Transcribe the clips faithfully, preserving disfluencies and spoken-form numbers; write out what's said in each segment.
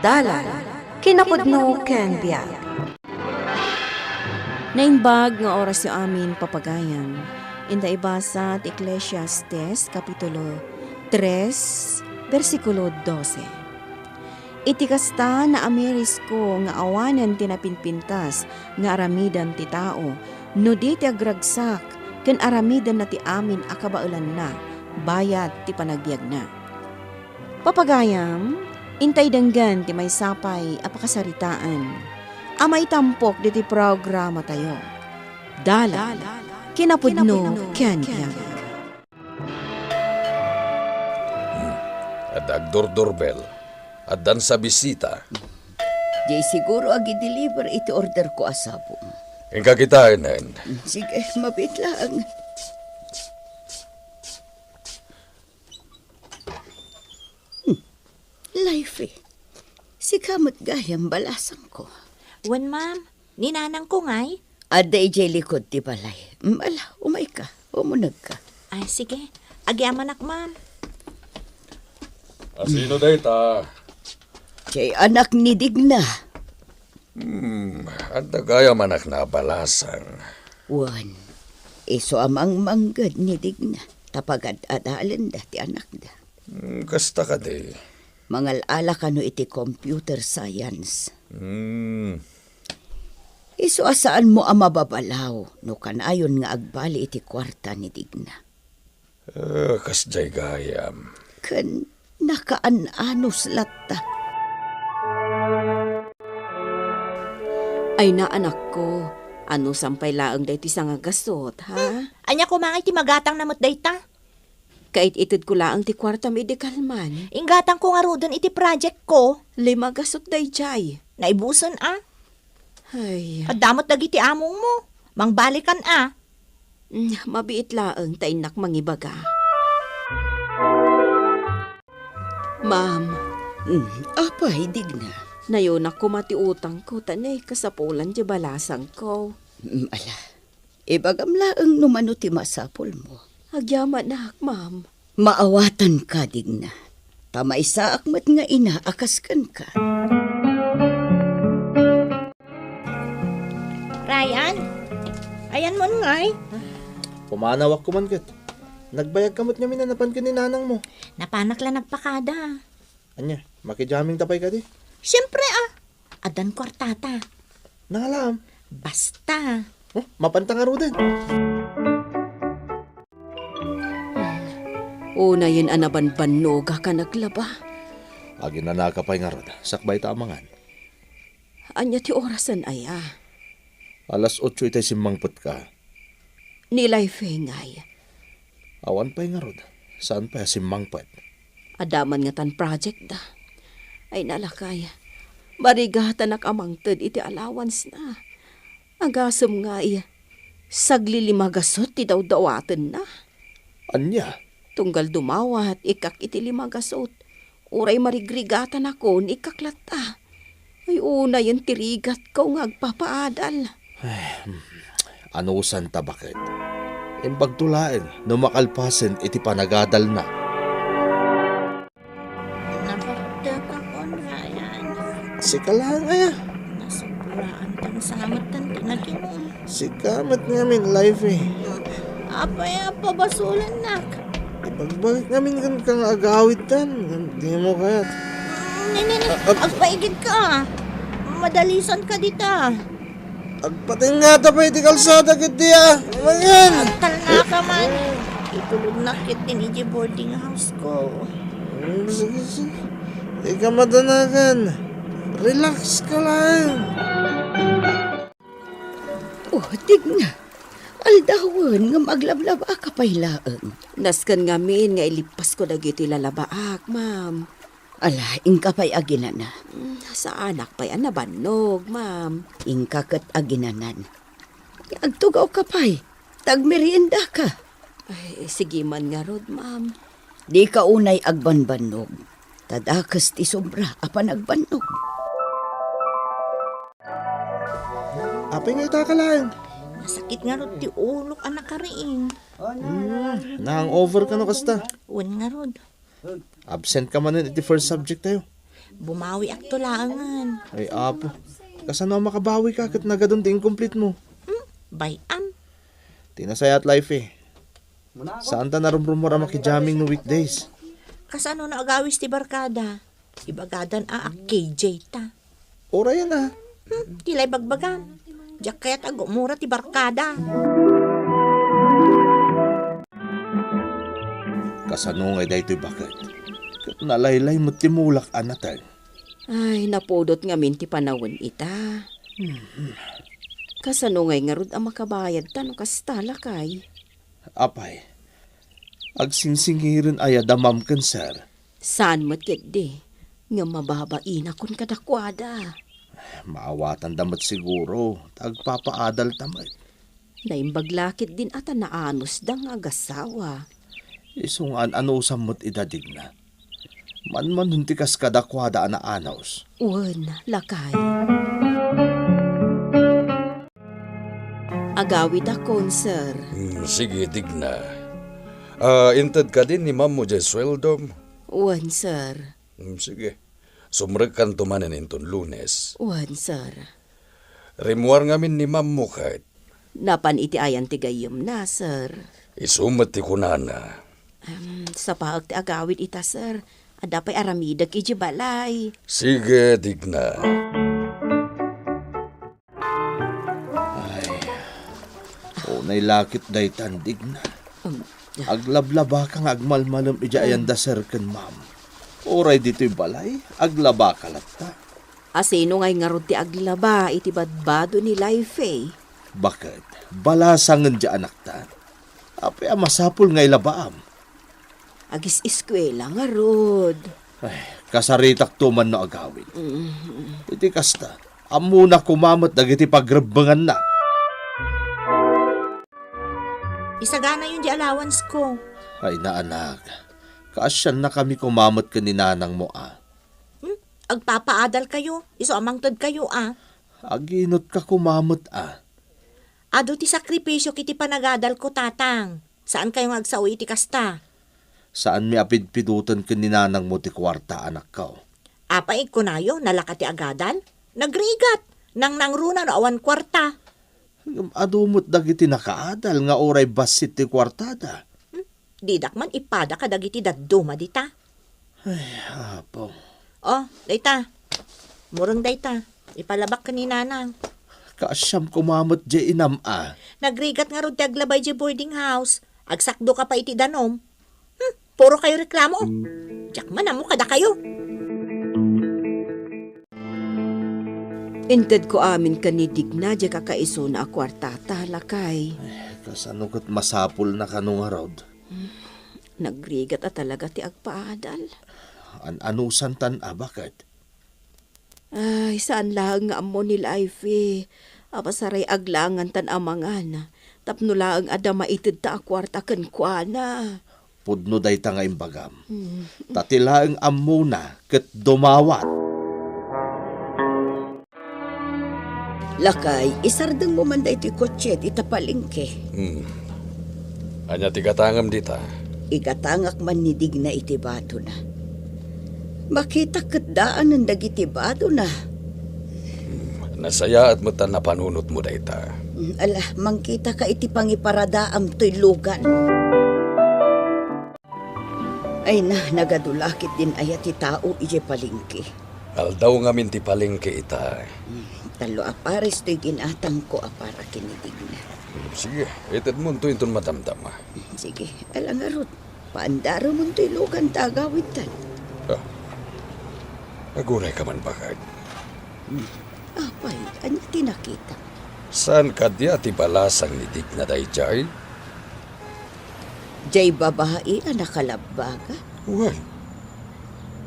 Dalan, kinapudno ken biag. Naimbag nga orasyo amin, papagayam. Inta ibasa ti Eclesiastes, Kapitulo tres, bersikulo dose. Iti kasta, naamirisko nga awanen ti napinpintas nga aramiden ti tao, no di ti agragsak ken aramidenna ti amin a kabaelanna bayat ti panagbiagna. Papagayam, intay denggen ti maysa pay a pakasaritaan a maitampok ditoy programatayo. Dalan, kinapudno ken biag. Hmm. Adda agdurdurbel. Addan sa bisita. Diay siguro agi-deliver iti order ko a sabong. Inka kitaenen. Sige, mabiit laeng. Hmm. Life, eh. Sika met gayam balasangko. Wen, ma'am. Ni nanangko ngay? Adda idiay likod ti balay. Mm, ala, umayka. Umunegka. Ay, sige. Agyamanak, ma'am. A sino dayta? Diay anak ni Digna. Hmm, adda gayam anakna a balasang. Wen, isu a mangmangged ni Digna, ta pagad-adalenda ti anakda. Hmm, kasta kadi. Mangal-ala kano iti computer science. Hmm. Isu a saanmo a mababalaw no kanayon nga agbali iti kuarta ni Digna. Eh, kasdiay gayam. Ken nakaananus latta. Ay na, anakko, anusam pay laeng daytoy sangagasut, ha? Hmm, ania koma ngay ti magatangna met dayta? Kait-itedko laeng ti kuartam idi kalman. Inggatangko ngaruden iti project ko. Lima gasut daydiay. Naibusen a. Ay. Adda met dagiti amongmo. Mangbalikan a. Mm, mabiit laeng ta innak mangibaga. Ma'am. Mm, apay, Digna? Nayonak koma ti utangko, ta naikasapulan ti balasangko. Mm, ala. Ibagam laeng no mano ti masapulmo. Agyamanak, ma'am. Maawatanka, Digna. Ta maysaak met nga ina a kas kenka. Ryan? Ayanmon ngay? Pumanawak koma ket. Nagbayagka met ngamin a napan ken ni nanangmo. Napanak la nagpakada. Ania, makijammingta pay kadi? Siempre a. Addan kuartata. Nangalam? Basta. Oh, mapanta ngaruden. Unayen a nabanbannogak a naglaba. Aginanaka pay ngarud, sakbay ta amangan. Ania ti orasen aya? Alas otso itay simmangpetka. Ni Life ngay? Awan pay ngarud. Saan pay a simmangpet? Adda man ngatan project da. Ay, nalakay. Marigatanak a mangted iti allowance na. Agasem ngay, saglilima gasut ti dawdawatenna. Ania? Tunggal dumawat, ikkak iti lima gasut. Uray marigrigatanakon, ikkak latta. Ay, unayen ti rigatko nga agpapaadal. Ay, hmm. Anusanta baket? Imbagto laeng no makalpasen iti panagadalna. Napatekakon, Ryan. Sika laeng aya. Nasobraan tan samet tan tinagimon. Sika met ngamin, Life, eh. Apay a pabasolennak? Ipagbagak ngamin kenka nga agawidtan, ngem dimo kayat. Mm, ne, ne, ne. Ah, ah. Agpaigidka. Madalisanka dita. Agpatingngata pay ti kalsada ketdi a. Amangan. Agtalnaka man. Itulodnak ketdin idiay boarding house ko. Mm, sige, sige. Dika madanagan. Relax ka laeng. Oh, Digna. Aldawen ngem aglablabaka pay laeng. Nasken ngamin nga ilippasko dagiti lalabaak, ma'am. Ala, inka pay aginana. Mm, saanak pay a nabannog, ma'am. Inka ket aginanan. Agtugawka pay. Tagmeriendaka. Ay, sige man ngarud, ma'am. Dika unay agbanbannog. Ta dakes ti sobra a panagbannog. Apay nga itaka laeng? Nasakit ngarud ti ulok a nakariing. Hmm, na-hangover ka no kasta? Wen ngarud. Absent ka manen iti first subject tayo. Bumawiakto laengen. Ay, Apo. Kasano a makabawika ket nagadun ti incomplete mo? Hmm, bay-am. Ti nasayaat, Life, eh. Saanta narumrumor a makijamming no weekdays. Kasano no agawis ti barkada? Ibagadan a, a K J ta. Urayan a. Hmm, ti la ibagbagam. Diak kayat a gumura ti barkada. Kasano ngay daytoy baket? Ket nalaylay met ti mulak a nateng. Ay, napudot ngamin ti panawen ita. Mhm. Kasano ngay ngarud a makabayadta no kasta, lakay? Apay, agsingsingiren aya da Ma'am ken Sir? Saan met ketdi, ngem mababainakon kadakuada. Maawatanda met siguro, ta agpapaadalta met. Naimbag la ketdin a ta naanusda nga agasawa. Isu nga an-anusam met ida, Digna. Manmanon ti kas kadakuada a naanus. Wen, lakay. Agawidakon, sir. Mm, sige, Digna. Ah, inted kadin ni Ma'am mo diay sueldom? Wen, sir. Mm, sige. Sumrekkanto manen inton Lunes. Wen, sir. Rimmuar ngamin ni Ma'am mo ket. Napan iti ayan ti gayyemna, sir. Isu met ti kunana. Em, sapaek ti agawid ita, sir. Adda pay aramidek idiay balay. Sige, Digna. Ay, unay la ket daytan, Digna. Em. Aglablabaka nga agmalmalem idiay ayan da sir ken ma'am. Uray ditoy balay, aglabaka latta. Asino ngay ngarud ti aglaba iti badbado ni Life? Baket, balasangen diay anakta. Apay a masapul nga ilabaam? Agis-eskuela ngarud. Ay, kasaritakto man no agawid. Mm. Iti kasta, ammona koma met dagiti pagrebbenganna. Isaganayon diay allowance ko. Ay, naanak, kaasiannakami koma met ken ni nanangmo a. Hmm? Agpapaadalkayo, isu a mangtedkayo a. Aginutka koma met a. Adu ti sakripisio iti panagadalko, Tatang. Saankayo nga agsao iti kasta? Saanmi a pidpiduten ken ni nanangmo ti kuarta, anakko. Apay, kunayo, nalaka ti agadal? Nagrigat! Nangnangruna no awan kuarta. Ngem adu met dagiti nakaadal nga uray bassit ti kuartada. Hmm? Didak man ipada kadagiti dadduma dita. Ay, Apo. Oh, dayta. Mureng dayta. Ipalabak ken ni Nanang. Kaasiam koma met diay inam a. Nagrigat ngarud ti aglaba idiay boarding house. Agsakdoka pay iti danum. Hmm, purokayo reklamo. Diak man ammo kadakayo. Intedko amin ken ni Digna diay kakaisuna a kuartata, lakay. Ay, kasano ket masapulna kano ngarud? Hmm, nagrigat a talaga ti agpaadal. An-anusantan a, baket? Ay, saan laeng nga ammo ni Life, eh. Apasar ay aglangantan a mangan. Tapno laeng adda maitedta a kuarta kenkuana. Pudno dayta nga imbagam. Mm. Ta ti laeng ammona ket dumawat. Lakay, isardengmo man daytoy kotse ita palengke. Hmm. Ania ti gatangem dita? Igatangak man ni Digna iti badona. Makitak ket daanen dagiti badona. Hmm. Nasayaat met ta napanunotmo dayta. Hmm, ala, mangkitaka iti pangiparadaam toy lugan. Ay na, nagadu la ketdin aya ti tao idiay palengke. Aldaw ngamin ti palengke ita. Hmm, tallo a pares toy ginatangko a para ken ni Digna. Hmm, sige, itedmonto inton madamdama. Hmm, sige, ala ngarud, paandaremontoy lugan ta agawidtan. Ah, aguray ka man, baket. Hmm, apay, ania ti nakita? Saan kadi a ti balasang ni Digna daydiay? Diay babai a nakalabbaga? Wen,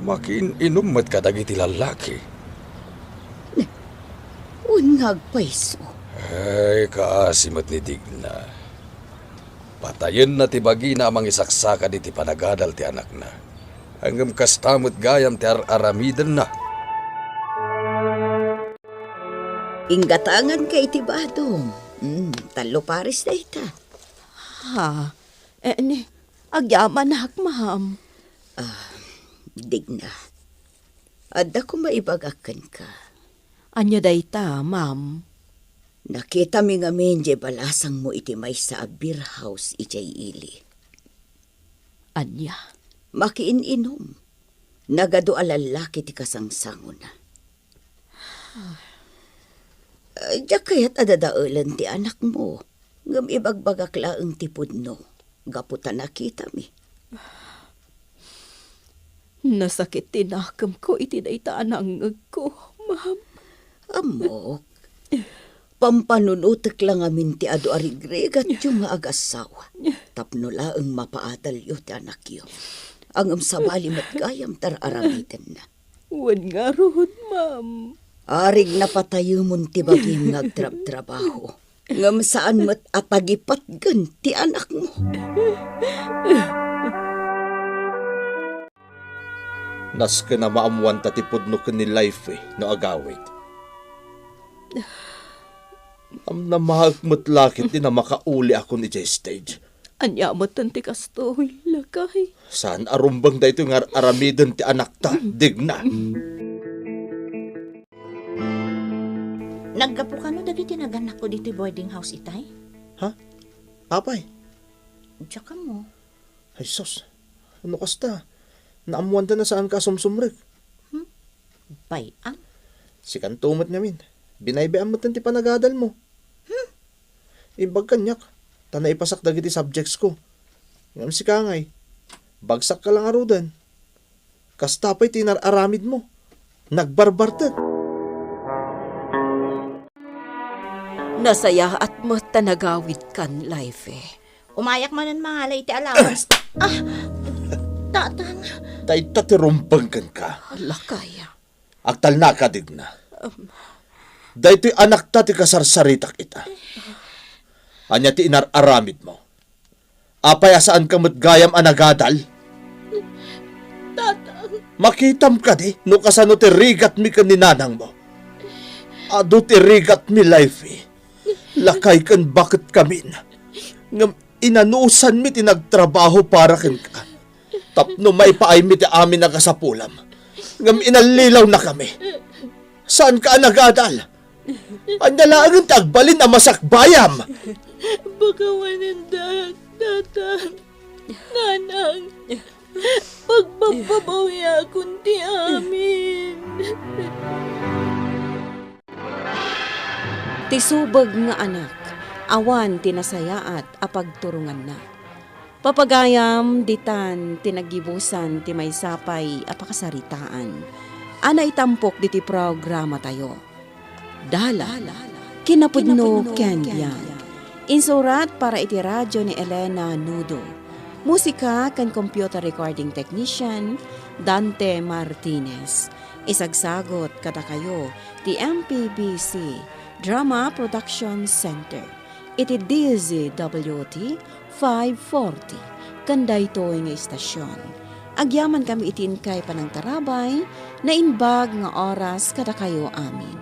makiin-inum met kadagiti lallaki. Ne, wen nga agpayso. Ay, kaasi met ni Digna. Patayenna ti bagina a mangisaksakad iti panagadal ti anakna. Ngem kasta met gayam ti ar-aramidenna. Inggatanganka iti badom. Mm, tallo pares dayta. Ha? Eh, ni, agyamanak, ma'am. Ah, Digna. Adda koma ibagak kenka. Ania dayta, ma'am? Nakitami ngamin diay balasangmo iti maysa a beer house idiay ili. Ania? Makiin-inum. Nagadu a lallaki ti kasangsangona. Diak kayat a dadaelen ti anakmo, ngem ibagbagak laeng ti pudno, gapu ta nakitami. Nasakit ti nakemko iti dayta a nangngegko, ma'am. Ammok, pampanunotek la ngamin ti adu a rigrigatyo nga agassawa, tapno laeng mapaadalyo ti anakyo. Ngem sabali met gayam ti ar-aramidenna. Wen ngarud, ma'am. Arig napatayemon ti bagim nga agtrabtrabaho, ngem saan met a tagipatgen ti anakmo. Nasken a maammoanta ti pudno ken ni Life no agawid. Namnamaek met la ketdi a makauli akon idiay stage. Ania metten ti kastoy, lakay? Saan a rumbeng daytoy nga ar-aramiden ti anakta, Digna. Naggapu kano dagiti nagannakko ditoy boarding house itay? Ha? Apay? Diak ammo. Ay sus, no kasta, naammoanda a saanka a sumsumrek. Hmm? Bay-am? Sikanto met ngamin, binaybay-am metten ti panagadalmo. Hmm? Imbag kaniak, ta naipasak dagiti subjectsko. Ngem sika ngay, bagsakka la ngaruden. Kasta pay ti inar-aramidmo. Nagbarbartek. Nasayaat met ta nagawidkan, Life. Umayak manen mangala iti allowance. Ah! Tatang! Dayta ti rumbeng kenka. Lakay. Agtalnaka, Digna. Um. Daytoy anakta ti kasarsaritak ita. Ania ti inar-aramidmo? Apay a saanka met gayam a nagadal? Tatang. Makitam kadi no kasano ti rigatmi ken ni nanangmo? Adu ti rigatmi, Life. Lakay ken baketkamin. Ngem inanusanmi ti nagtrabaho para kenka. Tapno maipaaymi ti amin a kasapulam. Ngem inallilawnakami. Saanka a nagadal? Ania laengen ti agbalin a masakbayam? Pakawanendak, Tatang, Nanang. Pagpagpabawyaakon ti amin. Ti subeg nga anak, awan ti nasayaat a pagturonganna. Papagayam, ditan ti naggibusan ti maysa pay a pakasaritaan a naitampok ditoy programatayo. Dalan, kinapudno ken biag. Insurat para iti radio ni Elena Nudo. Musika ken computer recording technician, Dante Martinez. Isagsagot kadakayo ti M P B C Drama Production Center iti D Z W T five forty, ken daytoy nga istasion. Agyamankami iti inkay panangtarabay, naimbag nga oras kadakayo amin.